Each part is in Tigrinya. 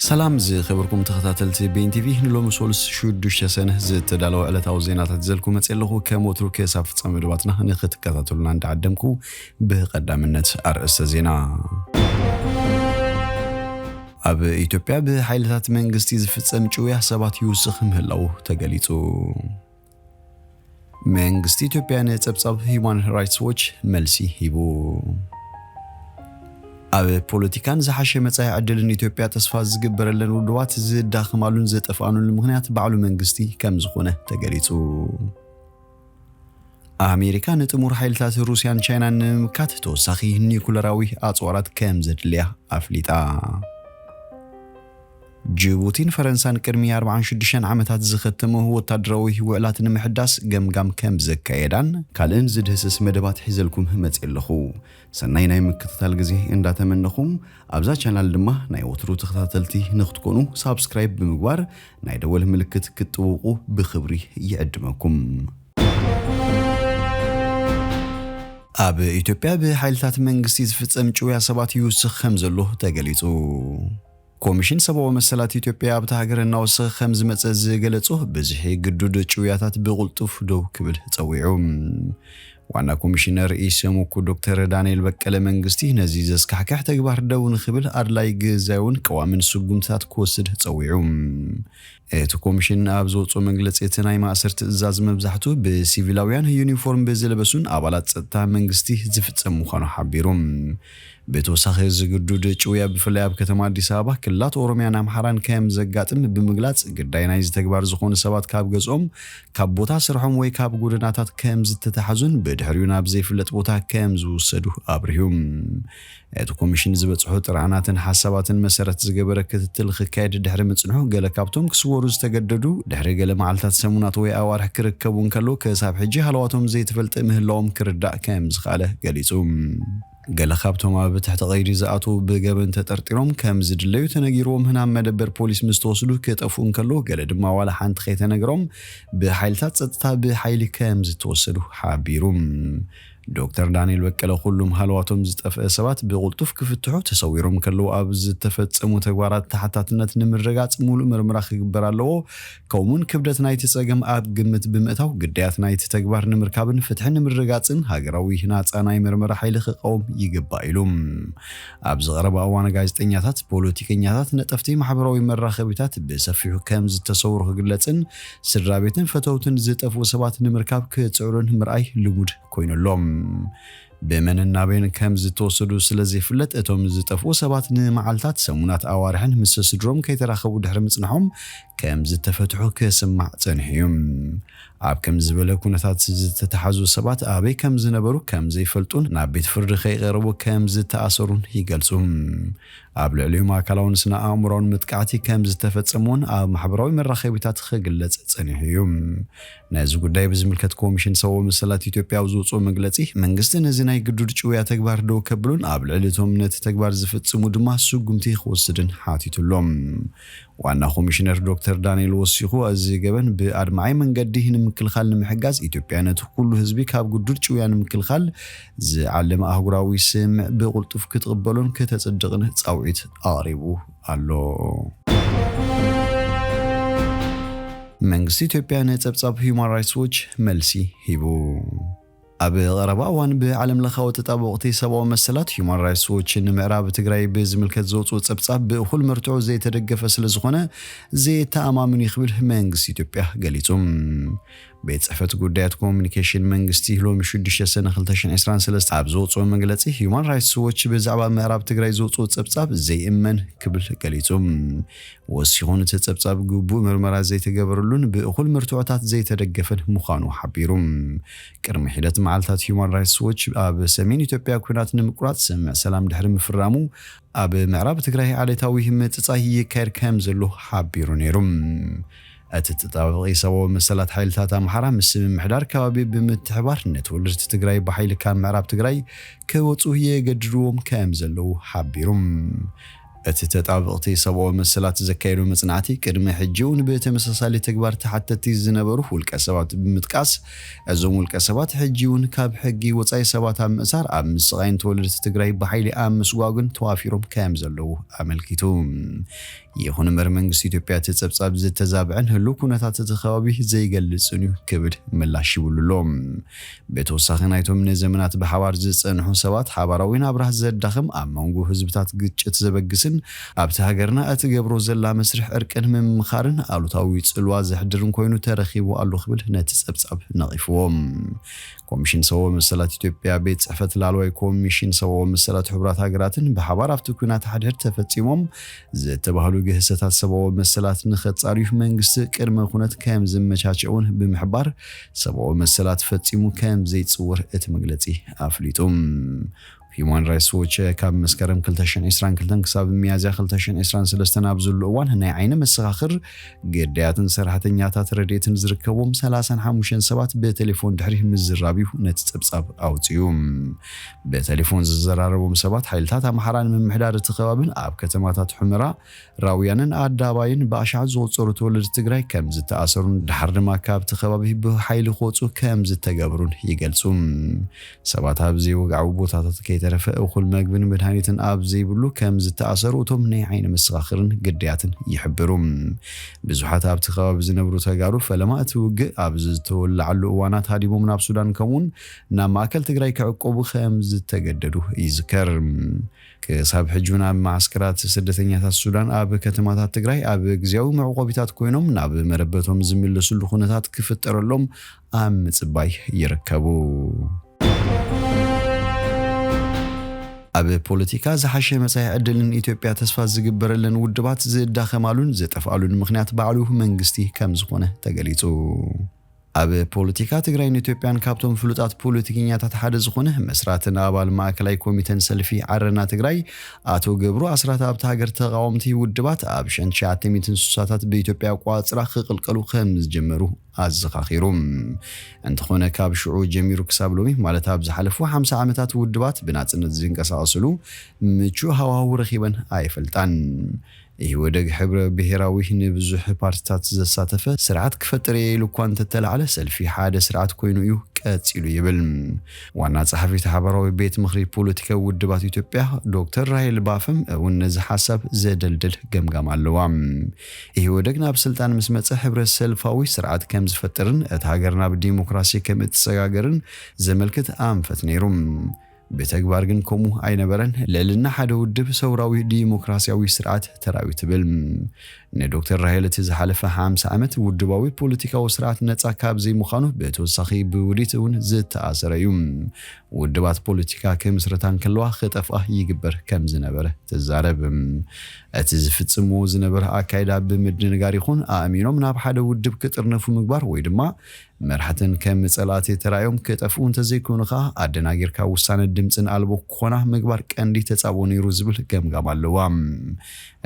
ሰላም ዝኸበርኩም ተኸታተልቲ ቤን ቲቪ፣ ንሎሚ ሶሉስ ሽዱሽተ ሰነ ዝተዳለወ ዕለታዊ ዜናታት ዘልኩ መጽእ ኣለኹ። ከም ወትሩ ክሳብ ፍጻመ መደባትና ንኽትከታተሉና እንዳዓደምኩ፣ ብቐዳምነት ኣርእስተ ዜና። ኣብ ኢትዮጵያ ብሓይልታት መንግስቲ ዝፍጸም ጭውያ ሰባት ይውስኽ ምህላው ተገሊጹ። መንግስቲ ኢትዮጵያ ንጸብጻብ ሂዩማን ራይትስ ዎች መልሲ ሂቡ። ኣብ ፖለቲካን ዝሓሸ መጻኢ ዕድልን ኢትዮጵያ ተስፋ ዝግበረለን ውድባት ዝዳኽማሉን ዝጠፍኣኑን ምኽንያት ባዕሉ መንግስቲ ከም ዝኾነ ተገሊጹ። ኣሜሪካ ንጥሙር ሓይልታት ሩስያን ቻይናን ንምምካት ተወሳኺ ኒኩለራዊ ኣጽዋራት ከም ዘድልያ ኣፍሊጣ። ጅቡቲን ፈረንሳን ቅድሚ ኣርባዓን ሽዱሽተን ዓመታት ዝኸተሙ ወታደራዊ ውዕላት ንምሕዳስ ገምጋም ከም ዘካየዳን ካልእን ዝድህስስ መደባት ሒዘልኩም መጽእ ኣለኹ። ሰናይ ናይ ምክትታል ግዜ እንዳተመነኹም፣ ኣብዛ ቻናል ድማ ናይ ወትሩ ተኸታተልቲ ንክትኮኑ ሳብስክራይብ ብምግባር ናይ ደወል ምልክት ክትጥውቁ ብኽብሪ ይዕድመኩም። ኣብ ኢትዮጵያ ብሓይልታት መንግስቲ ዝፍጸም ጭውያ ሰባት ይውስኽ ከም ዘሎ ተገሊጹ። ኮሚሽን ሰብኣዊ መሰላት ኢትዮጵያ ኣብታ ሃገር እናወሰኸ ከም ዝመጸ ዝገለጹ ብዝሒ ግዱድ ጭውያታት ብቕልጡፍ ደው ክብል ጸዊዑ። ዋና ኮሚሽነር ኢሰመኮ ዶክተር ዳንኤል በቀለ መንግስቲ ነዚ ዘስካሕክሕ ተግባር ደው ንኽብል ኣድላይ ግዛውን ቀዋምን ስጉምትታት ክወስድ ጸዊዑ። እቲ ኮሚሽን ኣብ ዘውፅኦ መግለፂ እቲ ናይ ማእሰር ትእዛዝ መብዛሕቱ ብሲቪላውያን ዩኒፎርም ብዝለበሱን ኣባላት ፀጥታ መንግስቲ ዝፍጸም ምዃኑ ሓቢሩ። ብተወሳኺ ዝግዱድ ጭውያ ብፍላይ ኣብ ከተማ ኣዲስ ኣበባ፣ ክልላት ኦሮሚያን ኣምሓራን ከም ዘጋጥም ብምግላጽ፣ ግዳይ ናይዚ ተግባር ዝኾኑ ሰባት ካብ ገዝኦም፣ ካብ ቦታ ስርሖም ወይ ካብ ጎደናታት ከም ዝተታሕዙን ብድሕሪኡ ናብ ዘይፍለጥ ቦታ ከም ዝውሰዱ ኣብሪሁ። እቲ ኮሚሽን ዝበጽሑ ጥርዓናትን ሓሳባትን መሰረት ዝገበረ ክትትል ክካየድ ድሕሪ ምጽንሑ፣ ገለ ካብቶም ክስወሩ ዝተገደዱ ድሕሪ ገለ መዓልታት፣ ሰሙናት ወይ ኣዋርሕ ክርከቡ እንከሎ፣ ክሳብ ሕጂ ሃለዋቶም ዘይተፈልጠ ምህላዎም ክርዳእ ከም ዝኸኣለ ገሊጹ። ገለ ካብቶም ኣብ ትሕቲ ቀይዲ ዝኣትዉ ብገበን ተጠርጢሮም ከም ዝድለዩ ተነጊርዎም ናብ መደበር ፖሊስ ምስ ተወስዱ ክጠፍኡ እንከሎ፣ ገለ ድማ ዋላ ሓንቲ ከይተነግሮም ብሓይልታት ጸጥታ ብሓይሊ ከም ዝተወሰዱ ሓቢሩ። ዶክተር ዳንኤል በቀለ፣ ኩሉም ሃለዋቶም ዝጠፍአ ሰባት ብቕልጡፍ ክፍትሑ፣ ተሰዊሮም ከለዉ ኣብ ዝተፈጸሙ ተግባራት ተሓታትነት ንምርጋጽ ሙሉእ ምርመራ ክግበር ኣለዎ። ከምኡውን ክብደት ናይቲ ጸገም ኣብ ግምት ብምእታው፣ ግዳያት ናይቲ ተግባር ንምርካብን ፍትሒ ንምርጋጽን ሃገራዊ ናጻ ናይ መርመራ ሓይሊ ክቃወም ይግባእ ኢሉ። ኣብዚ ቀረባ እዋን ጋዜጠኛታት፣ ፖለቲከኛታት፣ ነጠፍቲ ማሕበራዊ መራኸቢታት ብሰፊሑ ከም ዝተሰውሩ ክግለጽን፣ ስድራ ቤትን ፈተውትን ዝጠፍኡ ሰባት ንምርካብ ክጽዕሩን ምርኣይ ልሙድ ኮይኑ ኣሎ። ብመንን ናበይን ከም ዝተወሰዱ ስለ ዘይፍለጥ፣ እቶም ዝጠፍኡ ሰባት ንመዓልታት፣ ሰሙናት፣ ኣዋርሕን ምስ ስድሮም ከይተራኸቡ ድሕሪ ምጽንሖም ከም ዝተፈትሑ ክስማዕ ጸኒሑ እዩ። ኣብ ከምዚ ዝበለ ኩነታት ዝተታሕዙ ሰባት ኣበይ ከም ዝነበሩ ከም ዘይፈልጡን ናብ ቤት ፍርዲ ከይቀረቡ ከም ዝተኣሰሩን ይገልጹ። ኣብ ልዕሊኦም ኣካላውን ስነ ኣእምሮን መጥቃዕቲ ከም ዝተፈጸሙን ኣብ ማሕበራዊ መራኸቢታት ክግለጽ ጸኒሑ እዩ። ነዚ ጉዳይ ብዝምልከት ኮሚሽን ሰብኣዊ መሰላት ኢትዮጵያ ኣብ ዝወፅኦ መግለጺ፣ መንግስቲ ነዚ ናይ ግዱድ ጭውያ ተግባር ደው ከብሉን ኣብ ልዕሊ እቶም ነቲ ተግባር ዝፍጽሙ ድማ ስጉምቲ ክወስድን ሓቲቱ ኣሎ። ዋና ኮሚሽነር ዶክተር ዳንኤል ወሲኹ፣ እዚ ገበን ብኣድማዒ መንገዲ ንምክልኻል ንምሕጋዝ፣ ኢትዮጵያ ነቲ ኩሉ ህዝቢ ካብ ግዱድ ጭውያ ንምክልኻል ዝዓለመ ኣህጉራዊ ስምምዕ ብቕልጡፍ ክትቕበሎን ከተጽድቕን ጻውዒት ኣቕሪቡ ኣሎ። መንግስቲ ኢትዮጵያ ንጸብጻብ ሂዩማን ራይትስ ዎች መልሲ ሂቡ። ኣብ ቀረባ እዋን ብዓለም ለኻዊ ተጣበቕቲ ሰብኣዊ መሰላት፣ ሂዩማን ራይትስ ዎች ንምዕራብ ትግራይ ብዝምልከት ዘውፅኡ ጸብጻብ ብእኹል መርትዖ ዘይተደገፈ ስለ ዝኾነ፣ ዘየተኣማምን እዩ ክብል መንግስቲ ኢትዮጵያ ገሊጹ። ቤት ጽሕፈት ጉዳያት ኮሚኒኬሽን መንግስቲ ሎሚ ሽዱሽተ ሰነ ክልተ ሽሕን ዕስራን ሰለስተ ኣብ ዘውፅኦ መግለጺ፣ ሂዩማን ራይትስ ዎች ብዛዕባ ምዕራብ ትግራይ ዘውፅኦ ጸብጻብ ዘይእመን ክብል ገሊጹ። ወሲኹ፣ እቲ ጸብጻብ ግቡእ ምርመራ ዘይተገበረሉን ብእኹል መርትዖታት ዘይተደገፈን ምዃኑ ሓቢሩ። ቅድሚ ሒደት መዓልታት፣ ሂዩማን ራይትስ ዎች ኣብ ሰሜን ኢትዮጵያ ኲናት ንምቁራጽ ስምምዕ ሰላም ድሕሪ ምፍራሙ፣ ኣብ ምዕራብ ትግራይ ዓሌታዊ ምጽጻይ ይካየድ ከም ዘሎ ሓቢሩ ነይሩ። እቲ ተጣባቂ ሰብኣዊ መሰላት ሓይልታት ኣምሓራ ምስ ምምሕዳር ከባቢ ብምትሕባር፣ ነቲ ወለድቲ ትግራይ ብሓይሊ ካብ ምዕራብ ትግራይ ክወጹ የገድድዎም ከም ዘለዉ ሓቢሩ። እቲ ተጣብቕቲ ሰብኣዊ መሰላት ዘካየዶ መጽናዕቲ፣ ቅድሚ ሕጂ እውን ብተመሳሳሊ ተግባር ተሓተቲ ዝነበሩ ውልቀ ሰባት ብምጥቃስ፣ እዞም ውልቀ ሰባት ሕጂ እውን ካብ ሕጊ ወጻኢ ሰባት ኣብ ምእሳር፣ ኣብ ምስቓይን ተወለድቲ ትግራይ ብሓይሊ ኣብ ምስጓግን ተዋፊሮም ከም ዘለዉ ኣመልኪቱ። ይኹን እምበር መንግስቲ ኢትዮጵያ እቲ ጸብጻብ ዝተዛብዐን ህሉው ኩነታት እቲ ከባቢ ዘይገልጽን እዩ ክብል ምላሽ ይብሉ ኣሎ። ብተወሳኺ ናይቶም ንዘመናት ብሓባር ዝጸንሑ ሰባት ሓባራዊ ናብራ ዘዳኽም፣ ኣብ መንጎ ህዝብታት ግጭት ዘበግስን ኣብቲ ሃገርና እትገብሮ ዘላ መስርሕ ዕርቅን ምምኻርን ኣሉታዊ ጽልዋ ዘሕድርን ኮይኑ ተረኺቡ ኣሎ ክብል ነቲ ጸብጻብ ነቒፍዎ። ኮሚሽን ሰብኣዊ መሰላት ኢትዮጵያ ቤት ጽሕፈት ላዕለዋይ ኮሚሽን ሰብኣዊ መሰላት ሕቡራት ሃገራትን ብሓባር ኣብቲ ኲናት ሓድሕድ ተፈጺሞም ዝተባህሉ ግህሰታት ሰብኣዊ መሰላት ንኸጻርዩ መንግስቲ ቅድመ ኩነት ከም ዝመቻቸውን ብምሕባር ሰብኣዊ መሰላት ፈጺሙ ከም ዘይጽወር እቲ መግለጺ ኣፍሊጡ። ሂዩማን ራይትስ ዎች ካብ መስከረም ክልተ ሽሕን ዕስራን ክልተን ክሳብ ሚያዝያ ክልተ ሽሕን ዕስራን ሰለስተን ኣብ ዘሎ እዋን ናይ ዓይኒ መሰኻኽር፣ ግዳያትን ሰራሕተኛታት ረድኤትን ዝርከቦም ሰላሳን ሓሙሽተን ሰባት ብቴሌፎን ድሕሪ ምዝራብ እዩ ነቲ ጸብጻብ ኣውጺኡ። ብቴሌፎን ዝዘራረቦም ሰባት ሓይልታት ኣምሓራን ምምሕዳር እቲ ከባብን ኣብ ከተማታት ሑመራ፣ ራውያንን ኣዳባይን ብኣሽሓት ዝቑጸሩ ተወለድቲ ትግራይ ከም ዝተኣሰሩን ድሓር ድማ ካብቲ ከባቢ ብሓይሊ ክወጹ ከም ዝተገብሩን ይገልጹ። ሰባት ኣብ ዘይወግዓዊ ቦታታት ከይተረፈ እኹል መግብን መድሃኒትን ኣብ ዘይብሉ ከም ዝተኣሰሩ እቶም ናይ ዓይኒ መሰኻኽርን ግዳያትን ይሕብሩ። ብዙሓት ኣብቲ ከባቢ ዝነብሩ ተጋሩ ፈለማ እቲ ውግእ ኣብ ዝተወለዓሉ እዋናት ሃዲሞም ናብ ሱዳን ከምኡውን ናብ ማእከል ትግራይ ክዕቆቡ ከም ዝተገደዱ ይዝከር። ክሳብ ሕጂ እውን ኣብ መዓስከራት ስደተኛታት ሱዳን ኣብ ከተማታት ትግራይ ኣብ ግዝያዊ መዕቆቢታት ኮይኖም ናብ መረበቶም ዝምለስሉ ኩነታት ክፍጠረሎም ኣብ ምጽባይ ይርከቡ። ኣብ ፖለቲካ ዝሓሸ መጻኢ ዕድልን ኢትዮጵያ ተስፋ ዝግበረለን ውድባት ዝዳኸማሉን ዝጠፍኣሉን ምኽንያት ባዕሉ መንግስቲ ከም ዝኾነ ተገሊጹ። ኣብ ፖለቲካ ትግራይን ኢትዮጵያን ካብቶም ፍሉጣት ፖለቲከኛታት ሓደ ዝኾነ መስራትን ኣባል ማእከላይ ኮሚተን ሰልፊ ዓረና ትግራይ ኣቶ ገብሩ ኣስራት ኣብታ ሃገር ተቓወምቲ ውድባት ኣብ ሸንሸዓተ ሚእትን ስሳታት ብኢትዮጵያ ኣቋጽራ ክቕልቀሉ ከም ዝጀመሩ ኣዘኻኺሩ። እንተኾነ ካብ ሽዑ ጀሚሩ ክሳብ ሎሚ ማለት ኣብ ዝሓለፉ ሓምሳ ዓመታት ውድባት ብናጽነት ዝንቀሳቐስሉ ምቹእ ሃዋህው ረኺበን ኣይፈልጣን። ኢህወደግ ሕብረ ብሔራዊ ንብዙሕ ፓርቲታት ዘሳተፈ ስርዓት ክፈጥር እየ ኢሉ እኳ እንተተላዕለ ሰልፊ ሓደ ስርዓት ኮይኑ እዩ ቀጺሉ ይብል። ዋና ጸሓፊት ሓባራዊ ቤት ምኽሪ ፖለቲካዊ ውድባት ኢትዮጵያ ዶክተር ራሄል ባፈም እውን ነዚ ሓሳብ ዘደልድል ገምጋም ኣለዋ። ኢህወደግ ናብ ስልጣን ምስ መጸ ሕብረ ሰልፋዊ ስርዓት ከም ዝፈጥርን እቲ ሃገር ናብ ዲሞክራሲ ከም እትሰጋገርን ዘመልክት ኣንፈት ነይሩ። ብተግባር ግን ከምኡ ኣይነበረን። ልዕልና ሓደ ውድብ ሰውራዊ ዲሞክራሲያዊ ስርዓት ተራዊ ትብል። ንዶክተር ራሄል እቲ ዝሓለፈ ሓምሳ ዓመት ውድባዊ ፖለቲካዊ ስርዓት ነጻ ካብ ዘይምዃኑ ብተወሳኺ ብውዲት እውን ዝተኣሰረ እዩ። ውድባት ፖለቲካ ክምስረታ እንከለዋ ክጠፍኣ ይግበር ከም ዝነበረ ትዛረብ። እቲ ዝፍጽምዎ ዝነበረ ኣካይዳ ብምድንጋር ይኹን ኣእሚኖም ናብ ሓደ ውድብ ክጥርነፉ ምግባር ወይ ድማ መራሕተን ከም ጸላእቲ ተራእዮም ክጠፍኡ እንተዘይኮኑ ከኣ ኣደናጊርካ ውሳነ ድምጽን ኣልቦ ክኾና ምግባር ቀንዲ ተጻብኦ ነይሩ ዝብል ገምጋም ኣለዋ።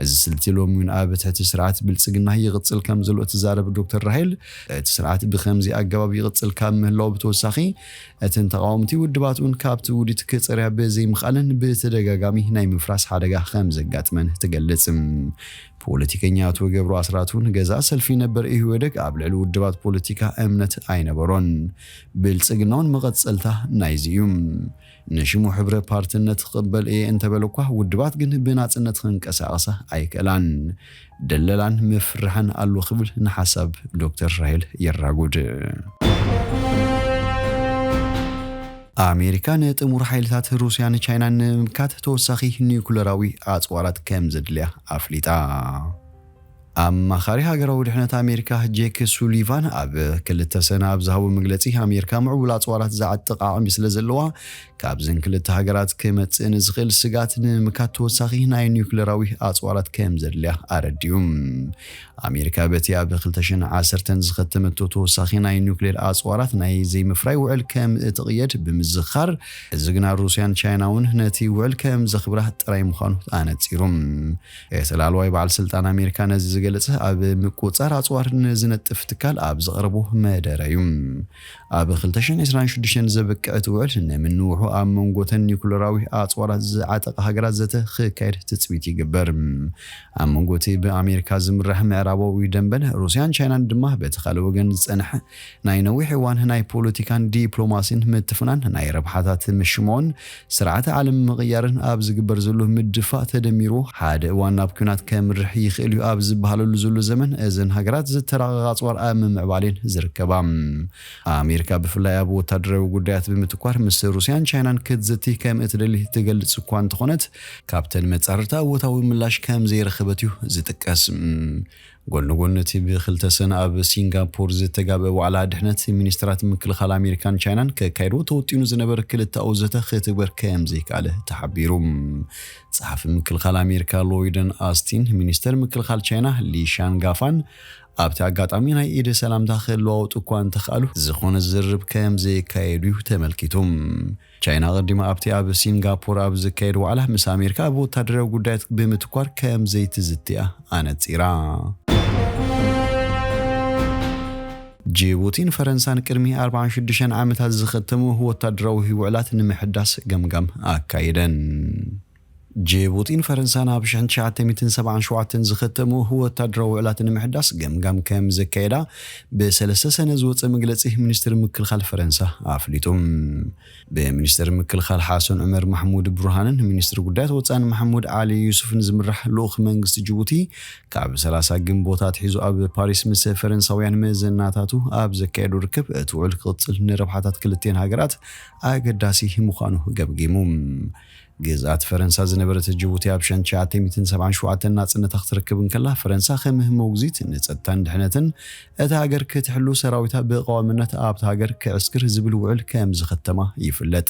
እዚ ስልቲ ሎሚ እውን ኣብ ትሕቲ ስርዓት ብልጽግና ይቕጽል ከም ዘሎ እትዛረብ ዶክተር ራሄል፣ እቲ ስርዓት ብኸምዚ ኣገባብ ይቕጽል ካብ ምህላው ብተወሳኺ እተን ተቓወምቲ ውድባት እውን ካብቲ ውዲት ክጸርያ ብዘይምኽኣለን ብተደጋጋሚ ናይ ምፍራስ ሓደጋ ከም ዘጋጥመን ትገልጽ። ፖለቲከኛ ኣቶ ገብሩ ኣስራት እውን ገዛእ ሰልፊ ነበር ኢህወደግ ኣብ ልዕሊ ውድባት ፖለቲካ እምነት ኣይነበሮን። ብልጽግና እውን መቐጸልታ ናይዚ እዩ። ንሽሙ ሕብረ ፓርትነት ክቕበል እየ እንተበለ እኳ ውድባት ግን ብናጽነት ክንቀሳቐሳ ኣይክእላን። ደለላን ምፍርሓን ኣሎ ክብል ንሓሳብ ዶክተር ራሄል የራጉድ። ኣሜሪካ ንጥሙር ሓይልታት ሩስያን ቻይናን ንምምካት ተወሳኺ ኒውክለራዊ ኣጽዋራት ከም ዘድልያ ኣፍሊጣ። ኣማኻሪ ሃገራዊ ድሕነት ኣሜሪካ ጄክ ሱሊቫን ኣብ ክልተ ሰነ ኣብ ዝሃቦ መግለጺ፣ ኣሜሪካ ምዕቡል ኣጽዋራት ዝዓጥቕ ዓቕሚ ስለ ዘለዋ፣ ካብዘን ክልተ ሃገራት ክመጽእ ንዝኽእል ስግኣት ንምምካት ተወሳኺ ናይ ኒውክለራዊ ኣጽዋራት ከም ዘድልያ ኣረዲኡ። ኣሜሪካ በቲ ኣብ ክልተ ሽሕን ዓሰርተን ዝኸተመቶ ተወሳኺ ናይ ኒውክሌር ኣጽዋራት ናይ ዘይምፍራይ ውዕል ከም እትቕየድ ብምዝኻር፣ እዚ ግና ሩስያን ቻይና እውን ነቲ ውዕል ከም ዘኽብራ ጥራይ ምዃኑ ኣነጺሩ። እቲ ላዕለዋይ በዓል ስልጣን ኣሜሪካ ነዚ ዝገ ዝገልጽ ኣብ ምቁጽጻር ኣጽዋር ንዝነጥፍ ትካል ኣብ ዘቕረቦ መደረ እዩ። ኣብ ክልተ ሽሕን ዕስራን ሽዱሽተን ዘብቅዕ እቲ ውዕል ንምንውሑ ኣብ መንጎተን ኒኩለራዊ ኣጽዋራት ዝዓጠቓ ሃገራት ዘተ ክካየድ ትጽቢት ይግበር። ኣብ መንጎ እቲ ብኣሜሪካ ዝምራሕ ምዕራባዊ ደንበን ሩስያን ቻይናን ድማ በቲ ካልእ ወገን ዝጸንሐ ናይ ነዊሕ እዋን ናይ ፖለቲካን ዲፕሎማሲን ምትፍናን ናይ ረብሓታት ምሽሞን ስርዓተ ዓለም ምቕያርን ኣብ ዝግበር ዘሎ ምድፋእ ተደሚሩ ሓደ እዋን ናብ ኲናት ከምርሕ ይኽእል እዩ ኣብ ዝበሃለሉ ዘሎ ዘመን እዘን ሃገራት ዝተራቐቓ ኣጽዋር ኣብ ምምዕባሌን ዝርከባ። ኣሜሪካ ብፍላይ ኣብ ወታደራዊ ጉዳያት ብምትኳር ምስ ሩስያን ቻይናን ክትዝቲ ከም እትደሊ ትገልጽ እኳ እንተኾነት ካብተን መጻርርታ እወታዊ ምላሽ ከም ዘይረኸበት እዩ ዝጥቀስ። ጎኒ ጎኒ እቲ ብክልተ ሰነ ኣብ ሲንጋፖር ዝተጋብአ ዋዕላ ድሕነት ሚኒስትራት ምክልኻል ኣሜሪካን ቻይናን ከካይድዎ ተወጢኑ ዝነበረ ክልተኣዊ ዘተ ክትግበር ከም ዘይከኣለ ተሓቢሩ። ጸሓፊ ምክልኻል ኣሜሪካ ሎይደን ኣስቲን ሚኒስተር ምክልኻል ቻይና ሊሻን ጋፋን ኣብቲ ኣጋጣሚ ናይ ኢደ ሰላምታ ክለዋወጡ እኳ እንተኽኣሉ ዝኾነ ዝርርብ ከም ዘይካየዱ እዩ ተመልኪቱ። ቻይና ኣቐዲማ ኣብቲ ኣብ ሲንጋፖር ኣብ ዝካየድ ዋዕላ ምስ ኣሜሪካ ኣብ ወታደራዊ ጉዳያት ብምትኳር ከም ዘይትዝትያ ኣነጺራ። ጅቡቲን ፈረንሳን ቅድሚ ኣርባዓን ሽዱሽተን ዓመታት ዝኸተሙ ወታደራዊ ውዕላት ንምሕዳስ ገምጋም ኣካይደን። ጅቡቲን ፈረንሳን ኣብ ሽሕን ትሽዓተ ሚእትን ሰብዓን ሸውዓተን ዝኸተሙ ወታደራዊ ውዕላት ንምሕዳስ ገምጋም ከም ዘካየዳ ብሰለስተ ሰነ ዝወፀ መግለፂ ሚኒስትሪ ምክልኻል ፈረንሳ ኣፍሊጡ። ብሚኒስትር ምክልኻል ሓሰን ዑመር ማሕሙድ ብሩሃንን ሚኒስትሪ ጉዳያት ወፃእን ማሕሙድ ዓሊ ዩሱፍን ዝምራሕ ልኡኽ መንግስቲ ጅቡቲ ካብ ሰላሳ ግንቦት ኣትሒዙ ኣብ ፓሪስ ምስ ፈረንሳውያን መዘናታቱ ኣብ ዘካየዱ ርክብ እቲ ውዕል ክቕፅል ንረብሓታት ክልቲኤን ሃገራት ኣገዳሲ ምዃኑ ገምጊሙ። ግዝኣት ፈረንሳ ዝነበረት ጅቡቲ ኣብ ሽሕን ትሽዓተ ሚእትን ሰብዓን ሸውዓተን ናጽነታ ክትረክብ እንከላ ፈረንሳ ከም ሞግዚት ንጸጥታን ድሕነትን እታ ሃገር ክትሕሉ ሰራዊታ ብቐዋምነት ኣብታ ሃገር ክዕስክር ዝብል ውዕል ከም ዝኸተማ ይፍለጥ።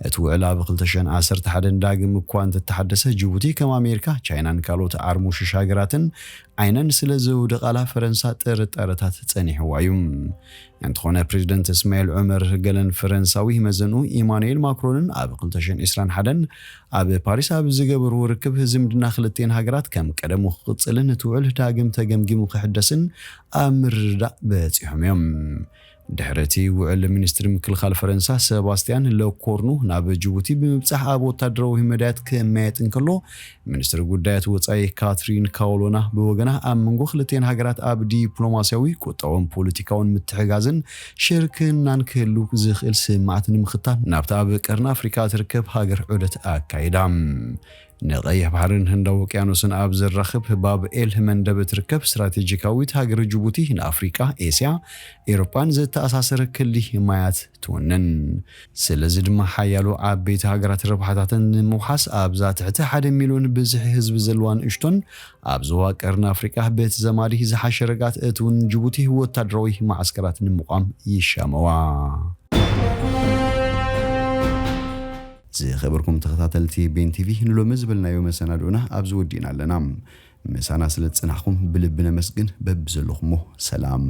እቲ ውዕል ኣብ ክልተ ሽሕን ዓሰርተ ሓደን ዳግም እኳ እንተተሓደሰ ጅቡቲ ከም ኣሜሪካ፣ ቻይናን ካልኦት ዓርሙሽሽ ሃገራትን ዓይነን ስለ ዘውደቓላ ፈረንሳ ጥርጣረታት ጸኒሕዋ እዩ። እንተኾነ ፕሬዚደንት እስማኤል ዑመር ገለን ፈረንሳዊ መዘንኡ ኢማኑኤል ማክሮንን ኣብ ክልተ ሽሕን ዕስራን ሓደን ኣብ ፓሪስ ኣብ ዝገበርዎ ርክብ ዝምድና ክልቲኤን ሃገራት ከም ቀደሙ ክቕጽልን እቲ ውዕል ዳግም ተገምጊሙ ክሕደስን ኣብ ምርድዳእ በጺሖም እዮም። ድሕሪ እቲ ውዕል ሚኒስትሪ ምክልኻል ፈረንሳ ሰባስቲያን ለኮርኑ ናብ ጅቡቲ ብምብጻሕ ኣብ ወታደራዊ መዳያት ክመያየጥ እንከሎ ሚኒስትሪ ጉዳያት ወጻኢ ካትሪን ካውሎና ብወገና ኣብ መንጎ ክልቲኤን ሃገራት ኣብ ዲፕሎማሲያዊ፣ ቁጠባውን ፖለቲካውን ምትሕጋዝን ሽርክናን ክህሉ ዝኽእል ስምዓት ንምኽታል ናብታ ኣብ ቀርኒ ኣፍሪካ ትርከብ ሃገር ዑደት ኣካይዳ። ንቐይሕ ባሕርን ህንዳዊ ውቅያኖስን ኣብ ዘራኽብ ባብ ኤል መንደብ እትርከብ ስትራቴጂካዊት ሃገር ጅቡቲ ንኣፍሪቃ፣ ኤስያ፣ ኤውሮጳን ዘተኣሳሰረ ክሊ ማያት ትውንን። ስለዚ ድማ ሓያሎ ዓበይቲ ሃገራት ረብሓታተን ንምውሓስ ኣብዛ ትሕቲ ሓደ ሚልዮን ብዝሒ ህዝቢ ዘለዋ ንእሽቶን ኣብ ዞባ ቀርኒ ኣፍሪቃ በቲ ዘማዲ ዝሓሸ ረጋት እትውን ጅቡቲ ወታደራዊ ማዓስከራት ንምቋም ይሻመዋ። ዝኸበርኩም ተኸታተልቲ ቤን ቲቪ ንሎሚ ዝበልናዮ መሰናድኡና ኣብዚ ወዲእና ኣለና። ምሳና ስለ ዝጸናሕኩም ብልቢ ነመስግን። በብዘለኹሞ ሰላም።